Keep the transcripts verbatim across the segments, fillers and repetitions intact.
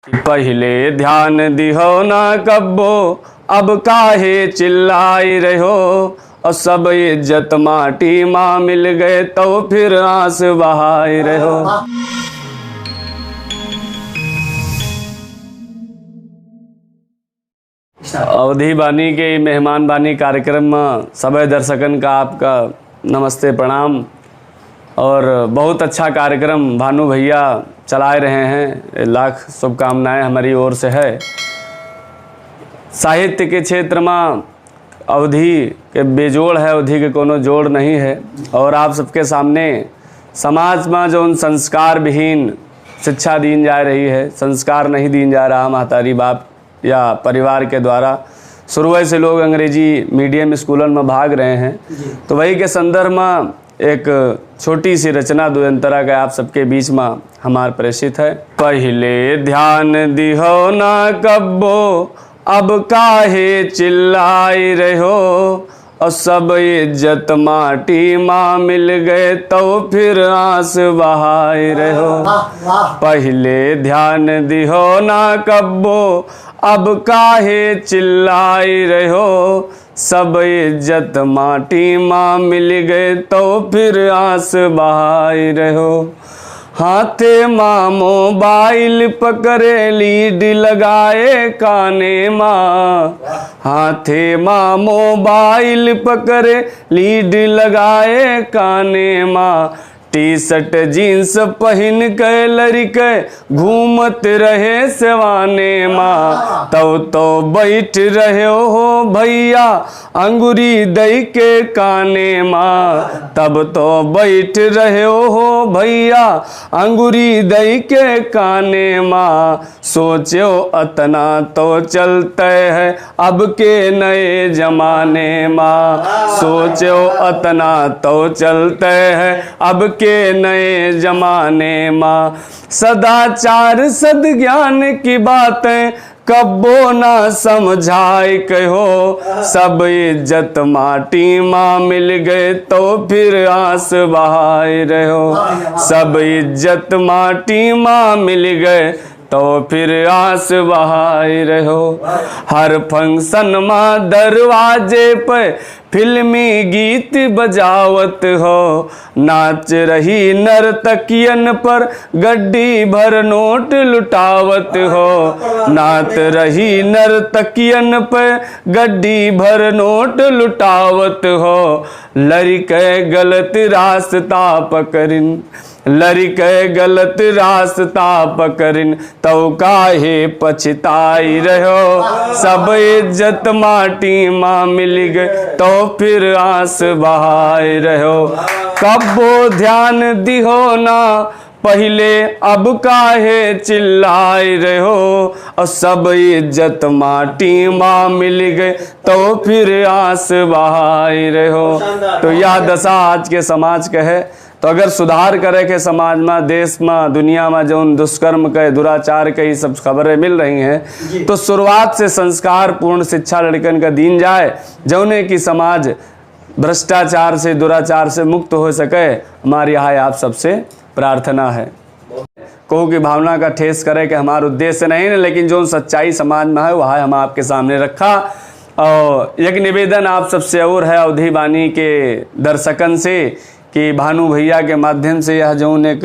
पहिले ध्यान दिहो ना कब्बो, अब काहे चिल्लाई रहो। और सब इज्जत माटी मा मिल गए, तो फिर आंस बहाई रहो। अवधी बानी के ई मेहमान बानी कार्यक्रम में सबै दर्शकन का आपका नमस्ते, प्रणाम। और बहुत अच्छा कार्यक्रम भानु भैया चलाए रहे हैं, लाख शुभकामनाएं हमारी ओर से है। साहित्य के क्षेत्र में अवधी के बेजोड़ है, अवधी के कोनो जोड़ नहीं है। और आप सबके सामने समाज में जौन संस्कार विहीन शिक्षा दीन जा रही है, संस्कार नहीं दीन जा रहा महतारी बाप या परिवार के द्वारा, शुरुए से लोग अंग्रेजी मीडियम स्कूलन में भाग रहे हैं। जी। तो वही के संदर्भ में एक छोटी सी रचना दुयंतरा का आप सबके बीच में हमार प्रेषित है। पहिले ध्यान दिहो ना कब्बो, अब काहे चिल्लाई रहो। और सब इज्जत माटी मा मिल गए, तो फिर आंस बहाई रहो। वाह, वाह। पहिले ध्यान दिहो ना कब्बो, अब काहे चिल्लाई रहो। सब इज्जत माटी मा मिल गए, तो फिर आंस बहाई रहो। हाथे मा मोबाइल पकड़े, लीड लगाए काने मा। हाथे मा मोबाइल पकड़े, लीड लगाए काने मा। टी शर्ट जींस पहिन के लड़िके घूमत रहे सेवाने मा। तब तो बैठ रहे हो भैया अंगुरी दई के काने मा। तब तो बैठ रहे हो भैया अंगुरी दई के काने मा। सोचो अतना तो चलते है अब के नए जमाने मा। सोचो अतना तो चलते है अब के नए जमाने मा। सदाचार सद्ज्ञान की बातें कब्बो ना समझाए कहो। सब इज्जत माटी मा मिल गए, तो फिर आंस बहाए रहो। सब इज्जत माटी मा मिल गए, तो फिर आंस बहाए रहो। हर फंक्शन मा दरवाजे पे फिल्मी गीत बजावत हो, नाच रही नर्तकियन पर गड्डी भर नोट लुटावत हो। नाच रही नर्तकियन पर गड्डी भर नोट लुटावत हो। लड़िके गलत रास्ता पकड़िन, लड़िके गलत रास्ता पकड़िन, तौ काहे पछताई रहो। सब इज्जत माटी मा मिल गए, तौ फिर आंस बहाए रहो। कब्बो ध्यान दिहो ना पहिले, अब काहे चिल्लाए रहो। और सब इज्जत माटी मा मिल गए, तौ फिर आंस बहाए रहो। शानदार। तो यह दशा आज के समाज का है। तो अगर सुधार करे के समाज मा, देश मा, दुनिया मा जौन दुष्कर्म के, दुराचार के, ई सब खबरें मिल रही हैं, जी। तो शुरुआत से संस्कार पूर्ण शिक्षा लड़िकन का दीन जाए, जौने कि समाज भ्रष्टाचार से, दुराचार से मुक्त हो सके, हमारी यह आप सबसे प्रार्थना है। केहू की भावना का ठेस करे के हमार उद्देश्य नहीं है, लेकिन जौन सच्चाई समाज मा है, वह हम आपके सामने रखा। और एक निवेदन आप सबसे और है, अवधी बानी के दर्शकन से, कि भानु भैया के माध्यम से यह जौन एक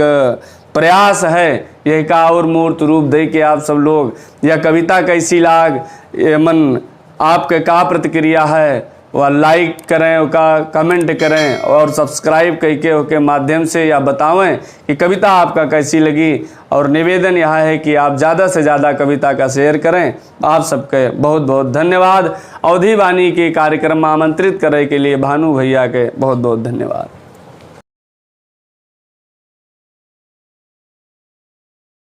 प्रयास है, यह का और मूर्त रूप दे के आप सब लोग, यह कविता कैसी लाग, ये मन आपके का प्रतिक्रिया है, वह like करें, ओका comment करें और subscribe कइके ओके माध्यम से या बतावें कि कविता आपका कैसी लगी। और निवेदन यह है कि आप ज़्यादा से ज़्यादा कविता का share करें। आप सबके बहुत बहुत धन्यवाद। अवधी बानी के कार्यक्रम में आमंत्रित करे के लिए भानु भैया के बहुत बहुत धन्यवाद।